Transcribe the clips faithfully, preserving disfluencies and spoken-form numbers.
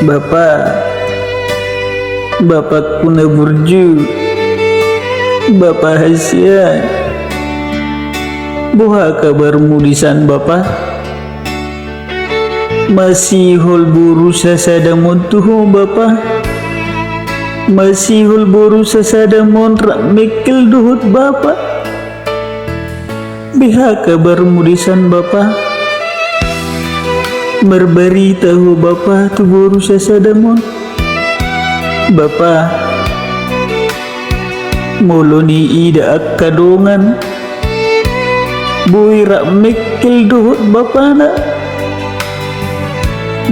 Bapa, bapakku na burju, bapa hasian, boha kabarmu disan bapa? Masihol boru sasada mon tu ho bapa? Masihol boru sasada mon rap mekkel dohot bapa? Boha kabarmu disan bapa? Marbarita ho bapa tu boru sasada mon? Bapa, molo niida angka dongan, boi rap mekkel dohot bapana,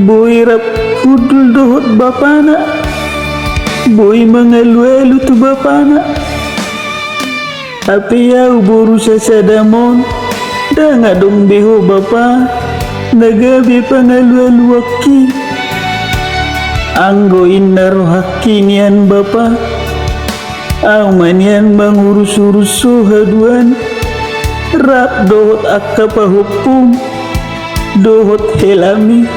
boi rap hundul dohot bapana, boi mangalu-alu tu bapana. Tapi au boru sasada mon, ndang adong be ho bapa na gabe pangalu-aluanki. Anggo inna rohangki nian bapa, au ma nian mangurus-urus so haduan, rap dohot angka pahompum, dohot helami.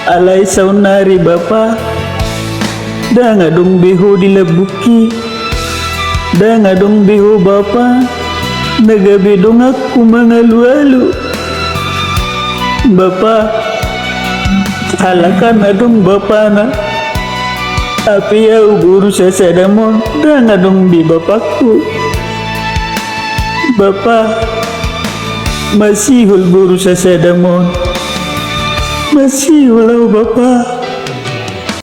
Alai saonnari bapa, ndang adong be ho di lambungki, ndang adong be ho bapa na gabe donganku mangalu-alu. Bapa, halak an adong bapana, tapi au boru sasada mon ndang adong be bapakku. Bapa, masihol boru sasada mon. Masihol au bapa.